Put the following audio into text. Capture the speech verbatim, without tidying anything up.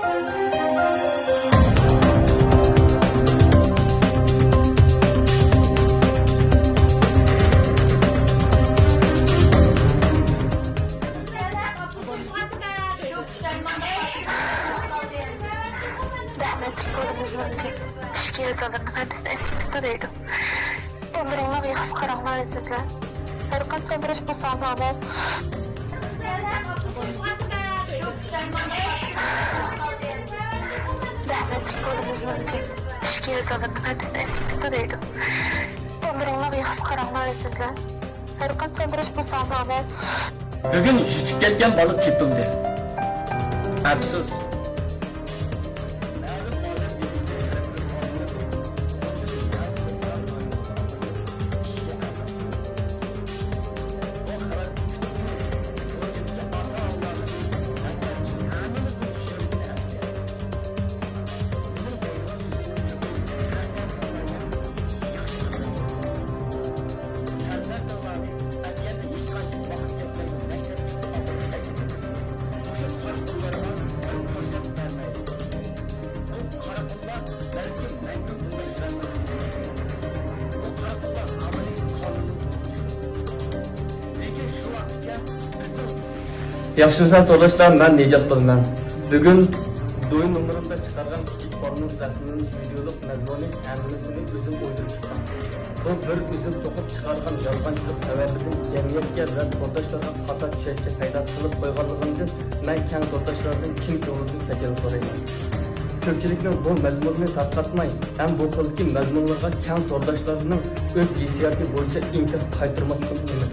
رەھمەتلىك بولىمىز، ئىچكى ئەزالىرىنىڭ ھەممىسىنى ئەسكىتىپ تۇرىدۇ. ئۆمرۈڭلۈك ياخشى قاراڭلار ئەزىزلەر. ھەر قانچە ئالدىراش بولساڭلار. رەھمەتلىك بولىمىز، ئىچكى ئەزالىرىنىڭ ھەممىسىنى ئەسكىتىپ تۇرىدۇ. ئۆمرۈڭلۈك ياخشى قاراڭلار ئەزىزلەر. ھەر قانچە ئالدىراش بولساڭلار. بۈگۈن يىتىپ كەتكەن بالا تېپىلدى. ئەپسۇس. پەرزەنتىڭلارنى ئەتىگەندە ھېچقانداق ۋاقىت كەتمەيدۇ، مەكتەپكە ئاپىرىپ ئەكېتىدۇ. مۇشۇ قارا قۇللارغا بىر پۇرسەت بەرمەيدۇ. بۇ قارا قۇللار بەلكىم مەڭگۈ بۇنداق يۈرەلمەس. بۇ قارا قۇللار ئامەلىي قانۇننى بۇزۇپ چۈشىدۇ. لېكىن شۇ ۋاقىتقىچە بىزنىڭ ياخشىمۇسىلەر تورداشلار، مەن نىجات بولىمەن. بۈگۈن دوي نومۇرۇمدا چىقارغان كىچىك بالىنىڭ زەخىملىنىش ۋىدېئولۇق مەزمۇنى ھەممىسىنى ئۆزۈم ئويدۇرۇپ چىققان. بۇ بىر ئۆزۈم توقۇپ چىقارغان يالغانچىلىق سەۋەبىدىن جەمئىيەتكە ۋە تورداشلارغا خاتا چۈشەنچە پەيدا قىلىپ قويغانلىقىمدىن مەن كەڭ تورداشلاردىن چىن كۆڭلۈمدىن كەچۈرۈم سورايمەن. كۆپچىلىكنىڭ بۇ مەزمۇننى تارقاتماي ھەم بۇ خىلدىكى مەزمۇنلارغا كەڭ تورداشلارنىڭ ئۆز ھېسسىياتى بويىچە ئىنكاس قايتۇرماسلىقىنى ئۈمىد